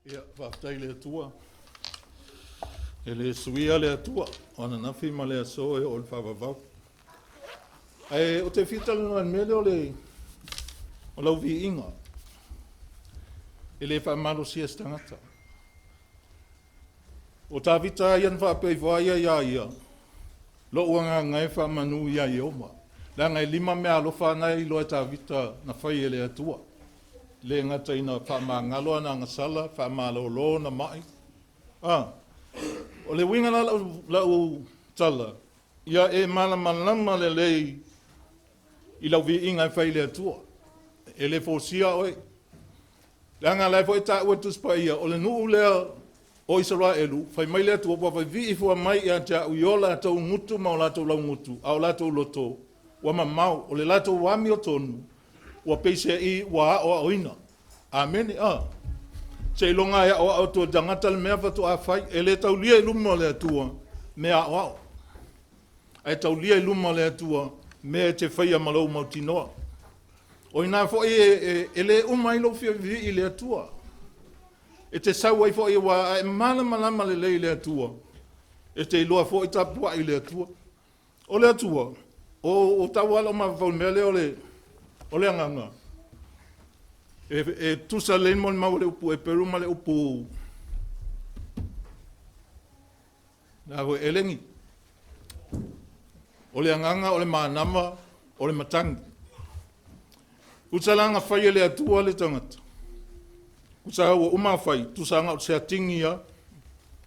Ia, faafetai i le Atua. E le suia le Atua, o ananafi ma le aso e oo i le faavavau. Ae ou te fia talanoa i le mea lea o le o lau viiga. E le faamalosia e se tagata. O Tavita lava ia na faapea ifo lava ia iā ia, Lou agaga e faamanu ia Ieova, leaga e lima meaalofa na e iloa e Tavita na fai e le Atua. E le gata ina faamagalo ana agasala, faamalolo ona mai. A, o le uiga la lau, lau tala, ia e malamalama lelei i lau viiga e fai i le Atua. E le folasia oe. Leaga o la foi e taua e le Tusi Paia, o le nuu lea o Isaraelu, fai mai le Atua, ua vavii fua mai ia te au i o latou gutu ma o latou laugutu, a o latou loto ua mamao, o le latou amiotonu ua peiseai ua aoaoina. Amene. A. Seiloga e aoao atu e le tagata le mea faatoa fai. E le taulia i luma o le Atua mea aoao, ae taulia i luma o le Atua mea e te faia ma lou mautinoa. O i ina foi e le uma ai lou fia vivii i le Atua. E te sau ai foi aua a e malamalama lelei i le Atua, e te iloa foi tapuai i le Atua. O le Atua, o tau lava lau mafaufau i le mea lea o le agaga, e tusa lelei le molimau a le upu Eperu ma le upu elegi. O le agaga o le manava, o le matagi. Tusa la na fai e le Atua le tagata, tusa ua uma fai, tusa na o se atigi lava,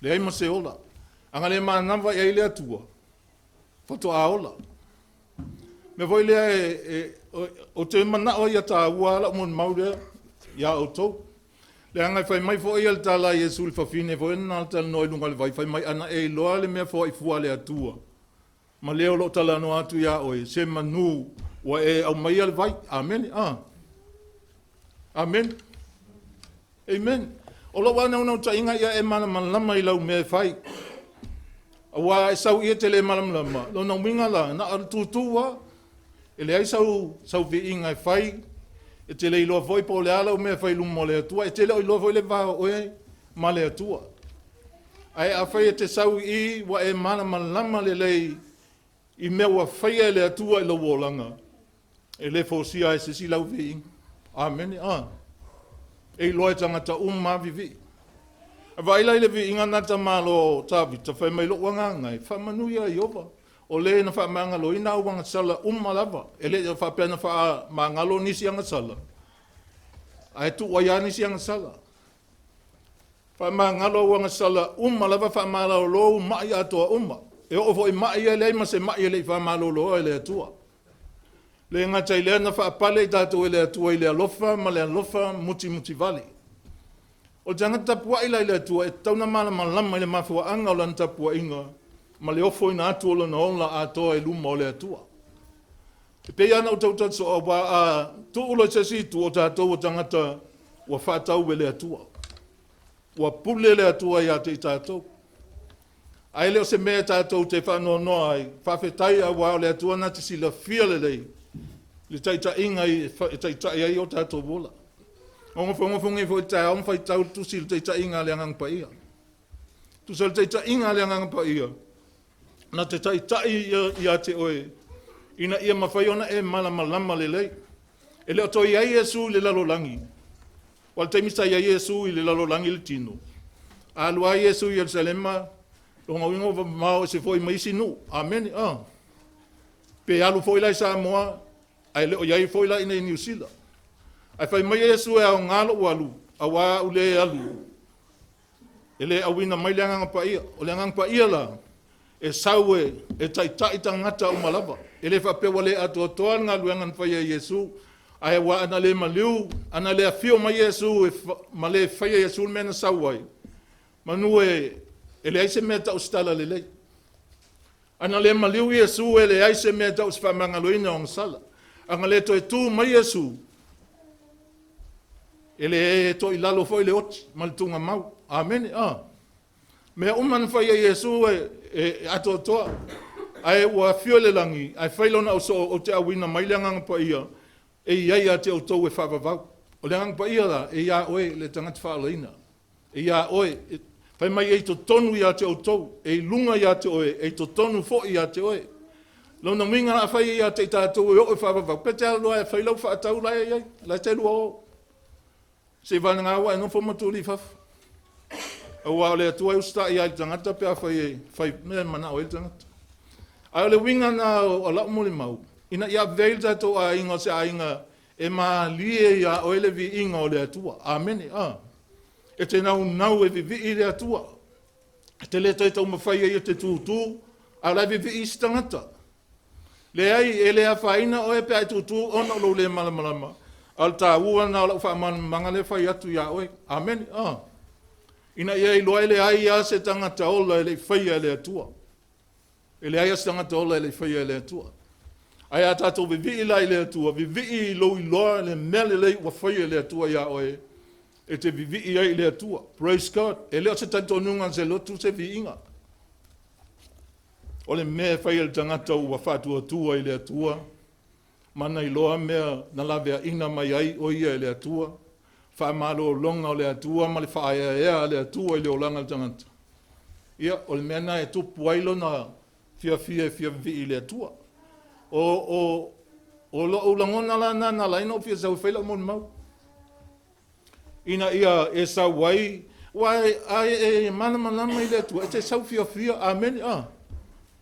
leai ma se ola. A na le manava i ai le Atua, faatoa ola. O le mea foi lea ou te manao ia taua lau molimau lea ia outou. Leaga e fai mai foi le tala a Iesu i le fafine foi lena na talanoa i luga o le vai, fai mai, ana e iloa le mea foai fua a le Atua, ma le o lo o talanoa atu ia oe, se manu ua e aumaia le vai. Amene. Ah. Amene. Amen. O lou lava naunautaiga ia e malamalama i lau mea e fai. Aua e sau i e te le malamalama, lona uiga la, na o le tutū lava. E leai sau, sau viiga e fai, e te le iloa foi po o le a lau mea e fai i luma o le Atua, e te le o iloa foi le va o oe ma le Atua. Ae afai e te sau i i ua e malamalama lelei i mea ua faia e le Atua i lou olaga, e le folasia ai e se isi lau viiga. Amene. A. E iloa e tagata uma lava vivii. A vaai la i le viiga lena a le tamaloa o Tavita, fai mai lou agaga e faamanu ia Ieova, o le na faamagaloina au agasala uma lava. E le faapea na faamagalo nisi agasala, ae tuu ai lava nisi agasala. Faamagalo au agasala uma lava, faamalolo mai atoa uma. E oo foi i mai ia e leai ma se mai e le i faamaloloa e le Atua. Le gata i lea na faapale i tatou e le Atua i le alofa ma le alofa mutimutivale. O le tagata tapuai la i le Atua e tatau ona malamalama i le mafuaaga o lana tapuaiga ma le ofoina atu o lona ola atoa i luma o le Atua. E pei lava ona ou tautala soo, aua a tuu loa i se isi itu, o tatou o tagata ua faatau e le Atua. Ua pule le Atua ia te i tatou. Ae le o se mea tatou te faanoanoa ai, faafetai aua o le Atua na te silafia lelei le taitaiga e taitai ai o tatou ola. Nofo nei foi i le taeao ma faitau le tusi i le taitaiga a le Agaga Paia. Tusa o le taitaiga a le Agaga Paia, na te taitai ia te oe ina ia mafai ona e malamalama lelei. E le o toe i ai Iesu i le lalolagi, o le taimi sa i ai Iesu i le lalolagi i le tino, a alu lava Iesu i Ierusalema, lona uiga ua mamao ese foi ma isi nuu. Amene. Ah. Pe alu foi la i Samoa, ae le o i ai foi la i inei i Niu Sila. Ae fai mai Iesu e aoga lou alu, aua au le alu, e le auina mai le Agaga Paia. O le Agaga Paia la, e sau e taitai tagata uma lava. E le faapea ua le atoatoa le galuega na faia e Iesu, ae ua ana le maliu, ana le afio mai Iesu ma le faia Iesu le mea na sau ai, manu e leai se mea tau o se talalelei. Ana le maliu Iesu e leai se mea tau o se faamagaloina o agasala. Ana le toe tu mai Iesu, e le toilalo foi le oti ma le tugamau. Amene. Ah. Mea uma na fai e Iesu e atoatoa. Ae ua afio i le lagi, ae fai lona ausoo, ou te auina mai le Agaga Paia, e i ai ia te outou e faavavau. O le Agaga Paia la, e ia oe le tagata faaolaina. E iā oe, fai mai e i totonu ia te outou, e i luga ia te oe, e i totonu foi ia te oe. Lona uiga afai e ia te i tatou e oo i faavavau, pe te alu lava e fai lau faatau la e i ai, la e te lua o. Seiavagana ua e nofo ma tuli i fafo. Aua o le Atua e usitai lava i le tagata pe afai e fai mea e manao ai le tagata. Ae o le uiga lena o lau molimau, ina ia avea ai le tatou aiga o se aiga e malie ia oe le viiga o le Atua. Amene. E te naunau e vivii le Atua. E te le toe taumafai ai e te tutū, a o la e vivii isi tagata. Leai, e le afaina oe pe a e tutū ona o lou le malamalama, a o le taua lena o lau faamalamalamaga lea e fai atu ia oe. Amene. Ina ia iloa e leai lava se tagata ola e le i faia e le Atua. E leai lava se tagata ola e le i faia e le Atua. Ae a tatou vivii la i le Atua, vivii i lou iloa le mea lelei ua faia e le Atua ia oe, e te vivii ai i le Atua. Praise God. E le o se talitonuga o se lotu se viiga. O le mea e fai e le tagata ua faatuatua i le Atua, ma na iloa mea na laveaina mai ai o ia e le Atua, faamalologa o le Atua ma le faaeaea a le Atua i le olaga o le tagata. Ia, o le mea lena e tupu ai lona fiafia e fia vivii i le Atua. O lou lagona la lena na ala ai ona ou fia sau e fai lau molimau, ina ia e sau ai, aua a e malamalama i le Atua, e te sau fiafia, amene, e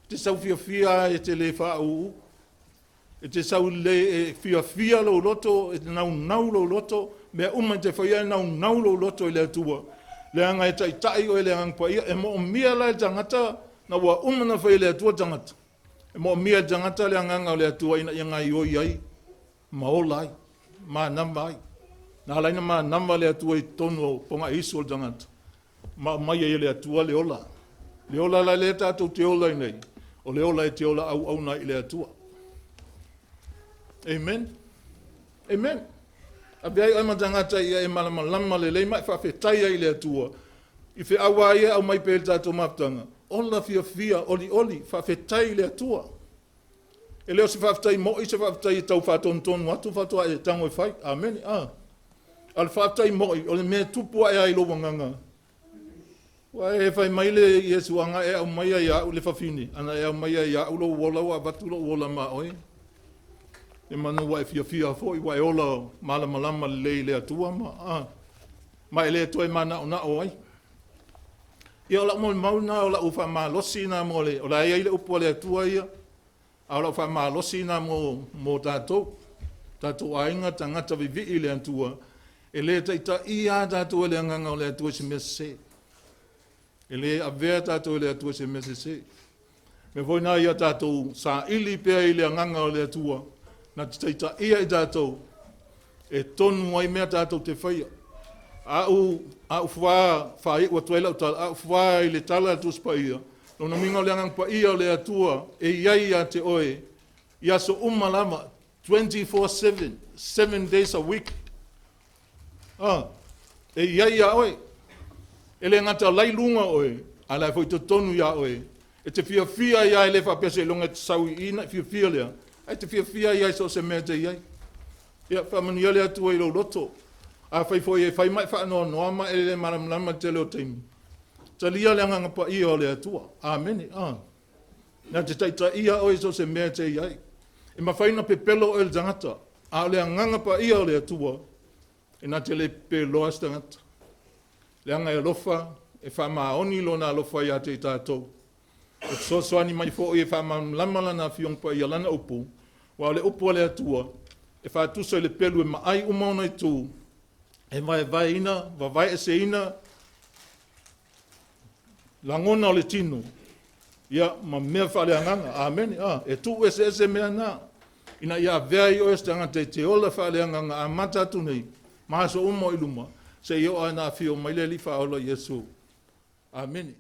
te sau fiafia e te le faauu, e te sau lelei e fiafia lou loto, e te naunau lou loto, mea uma e te faia e naunau lou loto i le Atua, leaga e taitai oe e le Agaga Paia. E moomia la e le tagata, na ua uma ona fai e le Atua le tagata, e moomia e le tagata le agaga o le Atua ina ia gaioi ai ma ola ai, manava ai. Na ala ai ona manava le Atua i totonu o pogaisu o le tagata, ma aumai ai e le Atua le ola. Le ola la lea tatou te ola ai nei, o le ola e te ola auauna ai i le Atua. Amen. Amen. Avea ai oe ma tagata ia e malamalama lelei ma e faafetai ai i le Atua i feau lava ia e aumai pea i le tatou mafutaga. Ola fiafia, olioli, faafetai i le Atua. E le o se faafetai moi se faafetai e tau faatonutonu atu faatoa e tago e fai. Amene. A o le faafetai moi, o le mea e tupu ae ai i lou agaga. Ua e fai mai le Iesu, ana e aumaia ia au le fafine, ana e aumaia ia au lou ola, ua avatu lou ola ma oe. E manu ua e fiafia foi, ua e ola malamalama lelei i le Atua ma e le toe manaonao ai. Ia, o lau molimau lena, o lau faamalosi lena mo le, o la e i ai le upu a le Atua ia, a o lau faamalosi lena mo tatou, tatou aiga, tagata vivii i le Atua, e le taitaia lava tatou e le agaga o le Atua i se mea sese. E le avea tatou e le Atua i se mea sese. Mea foi na ia tatou saili pea i le agaga o le Atua, na te taitaia i tatou, e tonu ai mea tatou te faia. A ou fua, faaiu atu ai lau tala, a ou fua i le tala a le Tusi Paia, lona uiga o le Agaga Paia o le Atua e i ai ia te oe i aso uma lava, 24/7, 7 days a week. E i ai ia oe. E le gata o la i luga oe, a o la e foi totonu ia oe. E te fiafia ia, e le faapea seiloga e te sau i i ona e fiafia lea, ae te fiafia ia i so o se mea e te i ai. Ia, faamanuia le Atua i lou loto. Afai foi e fai ma e faanoanoa ma e le malamalama i le tele o taimi, talia le Agaga Paia o le Atua. Amene. Na te taitaia oe i so o se mea e te i ai. E mafai ona pepelo oe e le tagata, a o le Agaga Paia o le Atua, e na te le pepeloa se tagata. Leaga e alofa, e faamaoni lona alofa ia te i tatou. E fesoasoani mai foi e faamalamalama lana Afioga Paia, lana upu, aua o le upu a le Atua, e faatusa i le pelu e maai uma ona itu, e vaevaeina, vavaeeseina lagona o le tino, ia, ma mea faaleagaga. Amene. E tuu eseese mea na, ina ia avea ai oe o se tagata e te ola faaleagaga, amata atu nei, ma aso uma o i luma, seia oo lava ina afio mai le Alii Faaola Iesu. Amene.